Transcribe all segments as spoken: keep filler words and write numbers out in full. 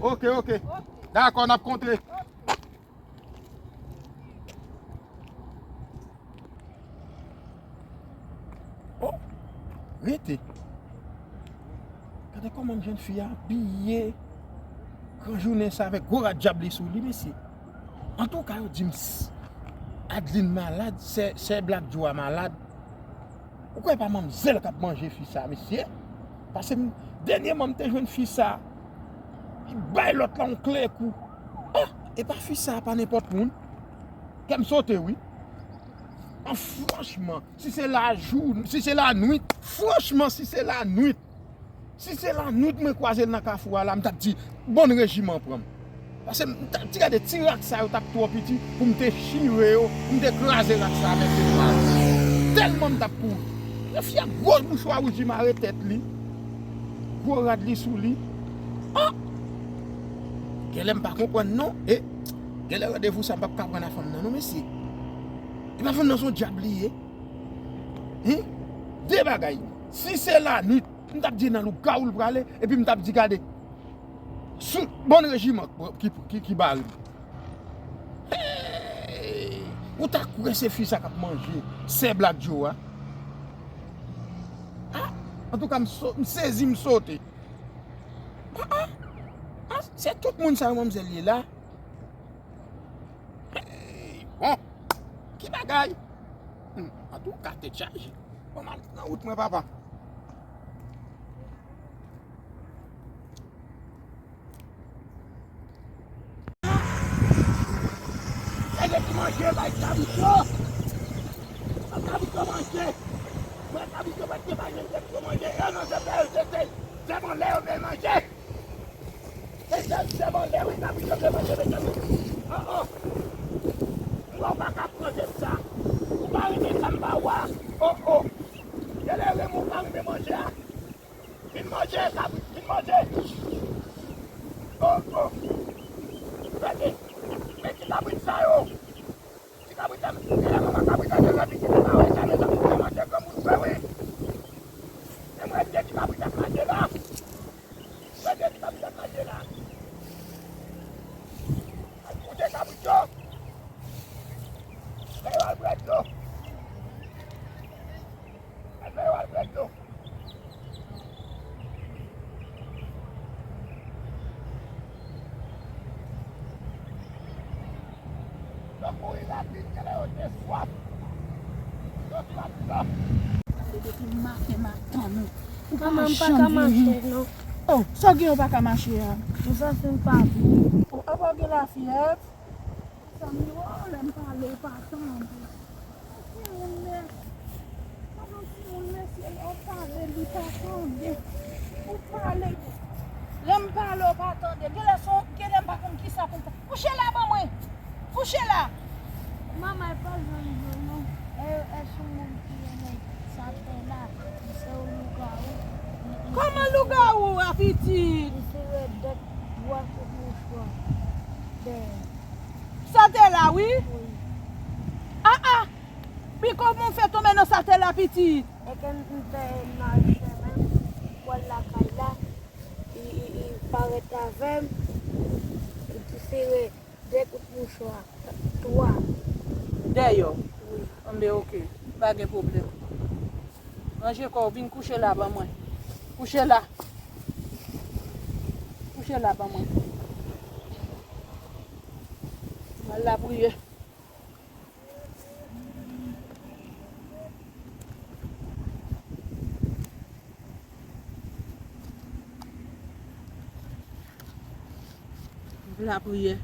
Ok, ok. Dakò, n ap kontre. Oh, rete. Gade kòman jèn fi a abiye. Gran jounen sa avèk gwo rad djab li sou li, mesye. Antouka, yo di m s- Adeline malad, sè, sè Black Joe a malad. Ou kwè pa manmzèl k ap manje fi sa, mesye? Paske m, dènyèman, m te jwenn fi sa. Li bay lòt la yon kle kou. Ah, e pa fi sa, pa nenpòt moun. Kè m sote, wi. An, franchman, si se lajou, si se lanwit, franchman, si se lanwit, si se lanwit mwen kwaze l nan kafou a la, m t ap di, bon rejiman pran m. Paske m t ap di, gade, ti rak sa yo t ap twò piti pou m te chire yo, pou m te kraze rak sa a, men se pa. Tèlman m t ap kouri. Yon fi ak gwo mouchwa wouj li mare tèt li, gwo rad li sou li. Ah! Genlè m pa konprann non. E genlè randevou sa m p ap ka pran a fanm nan non, mesye. E pa fanm nan se yon dyab li ye. Hen? De bagay. Si se lanwit, m t ap di nan lougawou l prale, epi m t ap di, gade, sou bon rejiman ki, ki, ki bare m. Hey! Ou ta kwè se fi sa k ap manje sè Black Joe a? Ah! Antouka, m so-, m sezi, m sote. Ah, ah! Ah, se tout moun sa yo manmzèl ye la? Hey, bon, ki bagay? Hmm, antouka, tèt chaje. Bon, m al nan wout mwen, papa. Gade ki manje bay kabrit yo. Bay kabrit yo manje. Mwen, kabrit yo pa t gen bay menm kabrit yo manje. Yo nan zèb la, yo jete. Zèb anlè, yo vle manje. E sèl sèmande wi, kabrit yo te manje, mezanmi. Oh, oh. Mwen, ou pa ka pran zèb sa. Ou pa renmen sa m ba ou a. Oh, oh. Genlè renmen ou pa renmen manje a. Vin manje, kabrit, vin manje. Oh, oh. Gade, men ti kabrit sa yo. Ti kabrit la, genlè manman kabrit la te fè pitit li pa wè sa, mezanmi, se manje granmoun fè wi. Men mwen, de ti kabrit ap mache la. Mwen, de ti kabrit ap mache la. Al koute kabrit yo. Fè yo al bwè dlo. Al fè yo al bwè dlo. Yo kouri rapid, genlè yo te swaf. Yo swaf dlo. Gade depi maten m ap tann ou. Ou pa janm vini. Manman, m pa ka mache, non. Oh, sa w gen ou pa ka mache a? M santi m pa byen. Oh, apa w gen lafyèv? Zanmi, oh, lè m pale, ou pa tande. Ou timoun, men. Ou timoun, mesye, lè w pale, li pa tande. Ou pale. Lè m pale, ou pa tande. Genlè se, genlè m pa konn kisa pou m fè. Kouche la ban mwen. Kouche la. Manman, e pa zanmi yo, non. E, e sou moun ki renmen sa tè la. Se yon lougawou. Kòman lougawou a, pitit? Li se rèdèt bwa kout mouchwa. Dèyè. Sa tè la, wi? Wi. Ah, ah! Piko moun fè tonbe nan sa tè la, pitit. E ke m, m te nan chemen, m pral lakay la, li, li, li parèt avè m, li di se de kout mouchwa, twa. Dèyè w? Wi. Anben, oke, pa gen pwoblèm. Ranje kò w, vin kouche la ban mwen. Kouche la. Kouche la ban mwen. M al lapriyè. Lapriyè.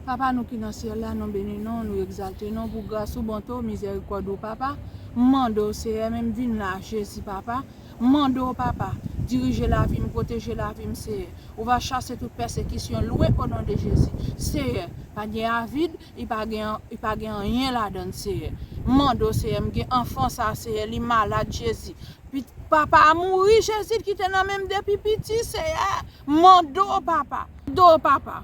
Papa nou ki nan syèl la, nou beni non w, nou egzalte non w pou gras ou, bonte w, mizèrikòd ou, Papa. M mande w, Seyè, men m vin la, Jezi, Papa. M mande w, Papa, dirije lavi m, pwoteje lavi m, Seyè. Ou va chase tout pèsekisyon lwen, o non de Jezi. Seyè, pa gen avid, li pa gen, li pa gen anyen ladan l, Seyè. M mande w, Seyè, m gen anfan sa, Seyè, li malad, Jezi. Pit-, papa a mouri, Jezi, l kite nan men m depi piti, Seyè. M mande w, Papa. M mande w, Papa.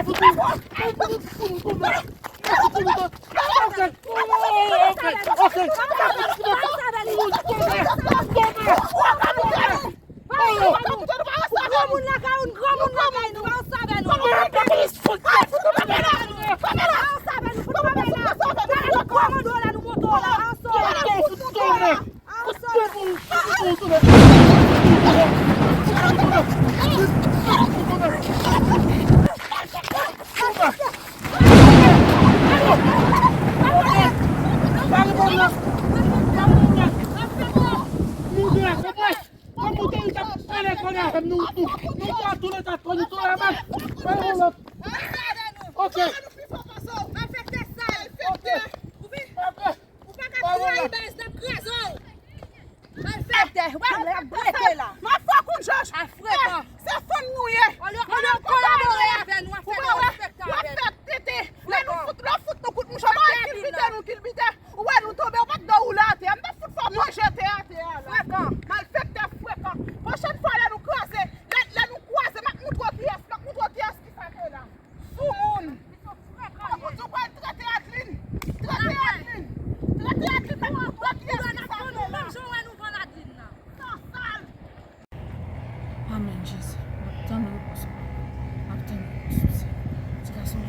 Mwen fouti. Mwen fouti. Mwen fouti. Ok, ok, ok. Granmoun lakay ou, granmoun lakay nou, pa ansanm avè nou. Pa ansanm avè nou, pa ansanm avè nou, pa ansanm avè nou. Granmoun do la nou monte la, ansanm. Ansanm. Ok. Malfektè sal. Ok. Ou pa ka trayi baz, n ap kraze w. Malfektè, wè, w ap brete la. M ap fè w kout jòj. Al frekan. Se fanm nou ye. Olye, olye w kolabore avè nou, w ap fè nou respekte avè nou. W ap fè tete. Lè nou fout, lè w fout nou kout mouch, w ap kilbite nou, kilbite. Ou wè nou tonbe, ou pa t dwe woule atè a. M t ap fout fè w manje tè atè a la. Frekan. Malfektè frekan. Pwochèn fwa lè nou kraze, lè, lè nou kwaze, m ap moutre w kiyès, m ap moutre w kiyès ki sa k la. Soumoun. Ou di w pral trete Adeline. Trete Adeline. Trete Adeline, m ap moutre w kiyès ki sa k la. Menm jan w wè nou vann Adeline nan. Sa sal. Amèn, Jezi. M ap tann repons ou, papa. M ap tann repons ou, Senyè. Ti gason m.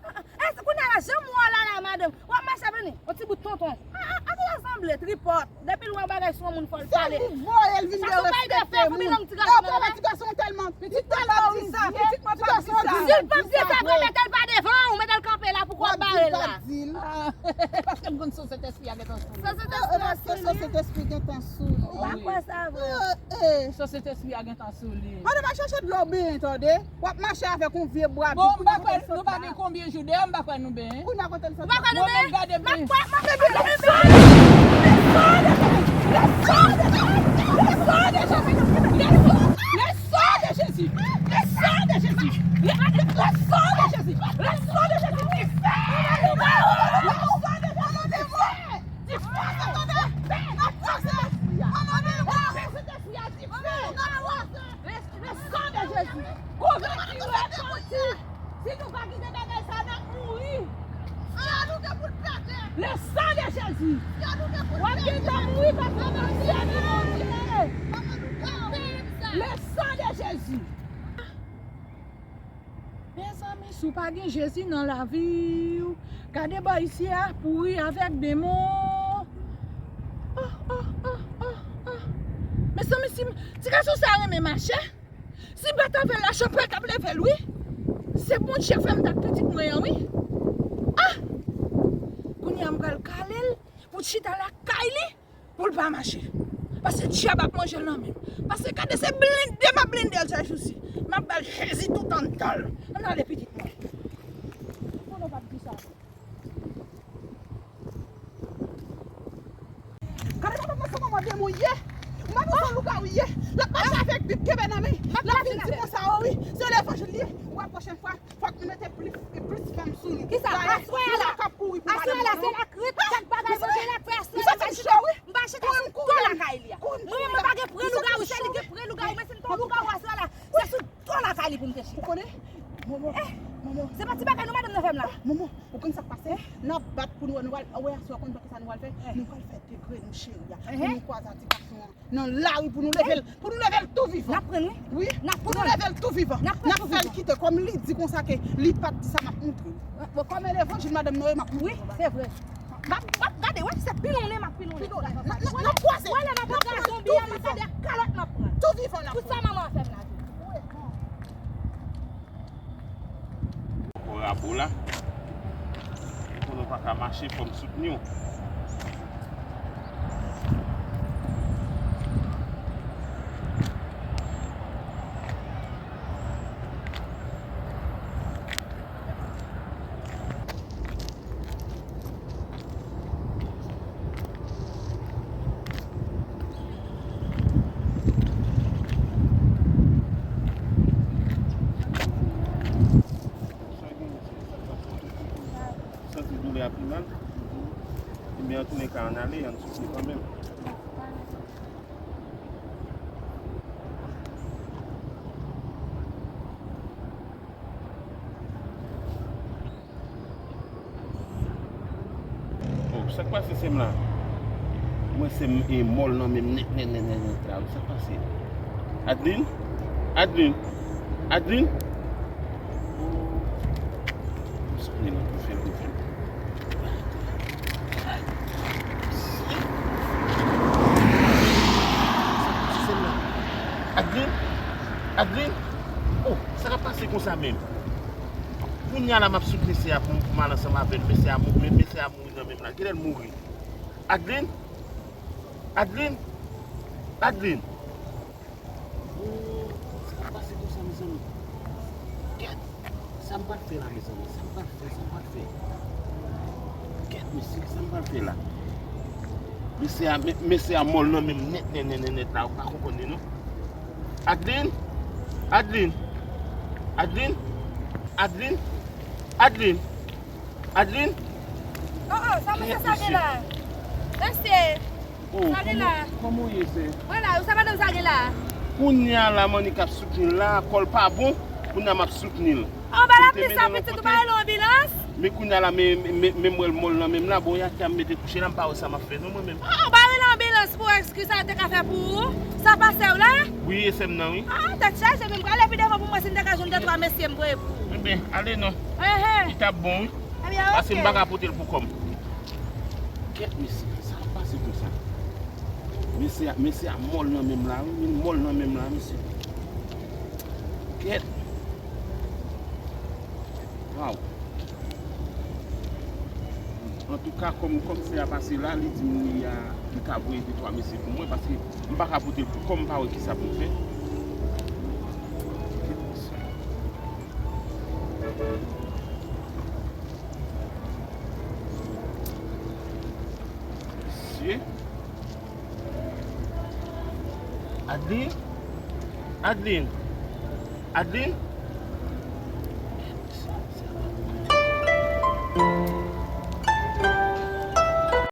Èske kounye a la, jan m wè w la, la, madanm, w ap mache avè nou? Yon ti bout tonton. A, a, a, sa sanble tripòt. Depi l wè yon bagay sou yon moun, fò l pale. Sa pou voye l vin derespekte moun. Sa se yon bagay de fè, fò gen lang ti gason nan men. Ti gason tèlman, pitit mwen p ap di sa, pitit mwen p ap di sa. Si l p ap di sa vre, mete l pa devan w, mete l kanpe la, pou w ap bare l la. Paske m konn sou Sentespri a gentan sou li. Sou Sentespri a sou li. Sou Sentespri gentan sou li. Ou pa kwè sa vre? Sou Sentespri a gentan sou li. Madanm, al chèche dlo benyen, tande. W ap mache avèk yon vye bwa. Bon, m pa kwè nou pa gen konbyen jou, dayè m pa kwè nou benyen. Ou pa kwè nou benyen? Mwen menm gade m benyen. Le sang de Jésus! Le sang de Jésus! Le, le, le sang de Jésus! Le sang de Jésus! Dife! Le sang de Jésus! Dife! Sentespri a dife! Le, le sang de Jésus! Konvèti, repanti! Si nou pa kite bagay sa, n ap mouri! Le sang de Jésus! W ap gentan mouri paske w pa sèvi Bondye! Le sang de Jésus! Mezanmi, si w pa gen Jezi nan lavi w, gade bò isi a pouri avèk demon. Oh, oh, oh, oh, oh. Mezanmi, si m, ti gason sa renmen mache. Si m pa t avè l la, chanpwèl t ap leve l, wi. Se Bondye fè m t ak pitit mwen an, wi. Ah! Kounye a m pral kale l pou l chita lakay li. Pou l pa mache. Paske dyab ap manje l nan men m. Paske gade se blende m ap blende l sa jousi. M ap ba l Jezi tout anndan l. Ann ale pitit mwen. Konnen w p ap di sa. Gade madanm nan se manman demon ye. Madanm se lougawou ye. L ap mache avèk bib kenbe nan men. L ap vin di konsa o wi. Se levanjil li ye. Ou wè pwochèn fwa. Fòk nou mete plis, plis fèm sou nou. Kisa? Aswè a la, aswè a la, se lakrit, sak pa bay manje, l ap fè aswè a, m pa chita, m pa chita sou to lakay li a. Mwen menm, mwen pa gen pre lougawou, se li gen pre lougawou, men si m te yon lougawou aswè a la, se sou to lakay li pou m te chita. Ou konnen? Momo, Momo. Se pa ti bagay non, madanm nan fè m la. Momo, ou konn sa k pase? N ap bat pou nou wè, nou pral, wè aswè a, ou konn kisa nou pral fè? Nou pral fè degre nou cheri a. Pou nou kwaze a ti gason an. Nan lari pou nou leve l, pou nou leve l tou vivan. N ap pran l, wi. Wi, pou nou leve l tou vivan. N ap fè l kite, kòm li di konsa ke li pa t di sa, m ap montre w. Bon, kòm e levanjil madanm nou ye, m ap montre w. Wi, se vre. M ap, m ap gade, wè, se pilonnen, m ap pilonnen. Pilonnen. N ap, n ap, n ap kwaze. Wè, lè m ap pran zonbi a, m ap gade ak kalòt m ap pran. Tou vivan n ap pran. Pou sa manman an fè m la tou. Kò rabo la. Konnen w pa ka mache, fò m soutni w. Santi doulè a pi mal. Ebyen, antouleka, ann ale, ann soutni kanmenm. Oh, sa k pase sè m la? Mwen sè m e mòl nan men m nèt, nèt, nèt, nèt, nèt la. Sa k pase? Adeline? Adeline? Adeline? Oh. M sonnen nan pou fè l, pou fè l. Sa k pase sè m la? Adeline? Adeline? Oh, sa k ap pase konsa menm? Kounye a la m ap soutni mesye a pou, pou m al ansanm avè l. Mesye a mou-, me-, mesye a mouri nan men m la. Kilè l mouri? Adeline? Adeline? Adeline? Oh, sa k ap pase konsa, mezanmi? Kèt! Sa m pral fè la, mezanmi? Sa m pral fè? Sa m pral fè? Kèt, mesye, sa m pral fè la? Mesye a, me-, mesye a mòl nan men m nèt, nèt, nèt, nèt, nèt la. Ou pa konprann li, non? Adeline? Adeline? Adeline? Adeline? Adeline? Adeline? Oh, oh, sa mesye sa gen la? Mesye, sa gen la? Kòman w ye, sè? Mwen la, ou sa madanm sa gen la? Kounye a la, Manik ap soutni l la, kò l pa bon, kounye a m ap soutni l. Anba lapli sa, pitit, ou pa rele anbilans? Men kounye a la, men, men, men m wè l mòl nan men m la, bon, y a kè a m mete kouche la, m pa wè sa m ap fè non, mwen menm. Ah, ou pa rele anbilans pou wè ki sa yo te ka fè pou ou? Sa pase w la? Wi, e sè m nan, wi. Ah, tèt chaje, men m prale pi devan pou m wè si m te ka jwenn de twa mesye m voye pou ou. Enben, ale non. Enhen. Li t ap bon, wi. Ebyen, Paske m pa oke. Ka pote l pou kò m. Kèt, mesye, sa k ap pase konsa? Mesye a, mesye a mòl nan men m la, wi. Li mòl nan men m la, mesye. Kèt. Waw. Antouka, kòm kòmsè a pase la, li di m li a, li ka voye de twa mesye pou mwen, paske m pa ka pote l pou kò m, m pa wè kisa pou m fè. Mesye. Adeline? Adeline? Adeline?